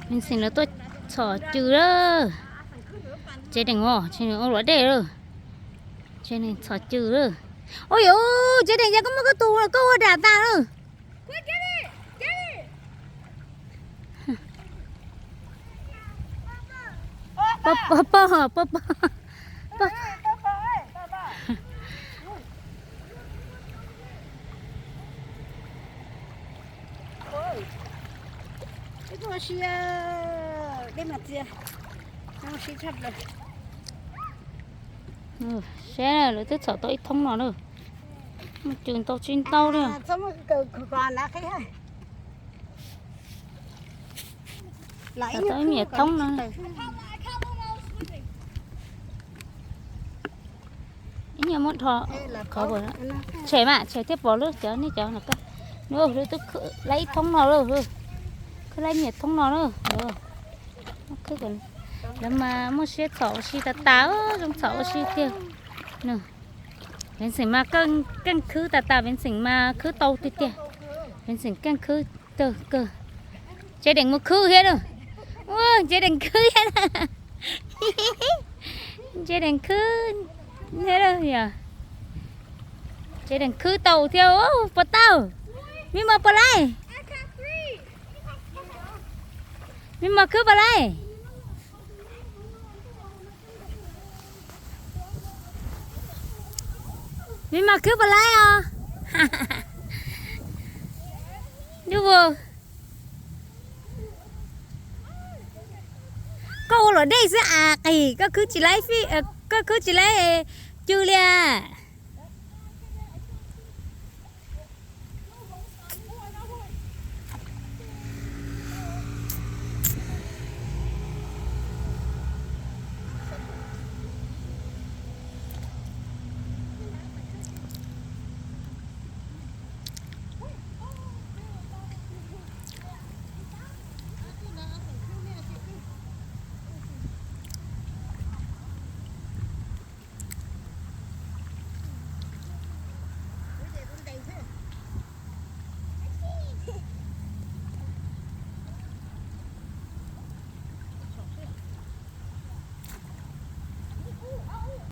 Xeem lawv tuaj txhom cw lawm. Tsev Deem os, Tsev Deem ua luam dej lawm. Tsev Deem txhom cw lawm. Ua yuav, Tsev Deem, yog koj muaj koj tus koj ua dam tas lawm. Pog, pog, pog, pog, pog. Saib, lawv twb txhom tau ib thoob no na. Muaj cw ntau tsis ntau li. Tau ib me nyuam thoob no. Ib nyuag muab dhos qhov, tshem mas tshem thiaj pom lub cov nej cov no. Lawv twb khwb laib ib thoob no lawm. Khwb laib me nyuam thoob no na. Lawv mas muaj siab txhom ua si tas tas, zoo txhom ua si tiag. Pev xeem mas keej khwb tas tas, pev xeem mas khwb tau tiag tiag. Pev xeem keej khwb tawg kawg. Tsev Deem mus khwb thiab na. Ua, Tsev Deem khwb thiab na. Tsev Deem khwb thiab na. Tsev Deem khwb tau thiab, puas tau? Me mos puas laib? Me mos khwb puas laib? Me mos khwb puas laib os? Nyuj Vus, koj ua luam dej xwb as qis, koj khwb tsis laib, koj khwb tsis laib cw li as.